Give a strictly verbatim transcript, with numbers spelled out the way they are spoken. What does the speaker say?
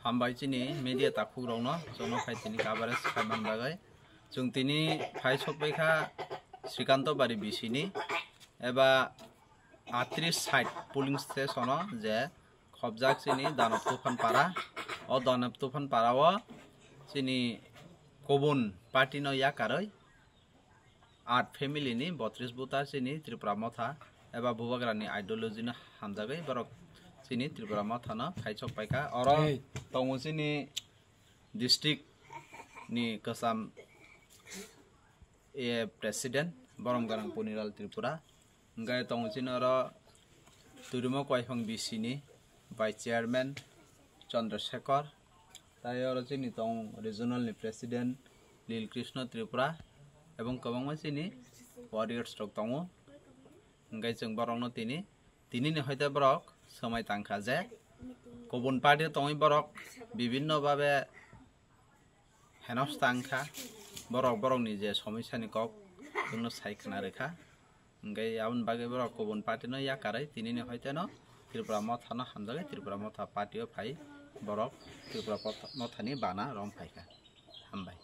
Hambai chini media takhuk rokno, chwngno phai tini coverage khaimani bagwi. Chwng tini phai sokpai kha Srikanto Bari B C ni eba atris side polling station o je khobjak chini Danab Tuphan Para. O Danab Tuphan Para o chini kubun party no yakarwi aat family ni botris voter chini Tripura Motha eba Bubagra ni ideology no hamjagwi borok chini Tripura Motha no phai sokpai kha. Oro Hey. Tongo chini district ni kwcham, eh, president Borom Garang Poniral Tripura. Hingke tongo chini oro Turimo Koiphang B C ni vice chairman Chandra Shekhar. Tai oro chini tong regional ni president Lil Krishna Tripura ebong kwbangma chini warriors rok tongo. Hingke chwng borokno tini, tini ni hoite borok swmai tangkha je kubun party tongwi borok bibinno babe henos tangkha, borok borokni je somoisani kok chwngno sai khna rwkha. Hingke aboni bagwi borok kubun party no yakarwi tini ni hoite no Tripura Motha no hamjagwi Tripura Motha party o phai borok Tripura Motha ni bana rom phaikha. Hambai.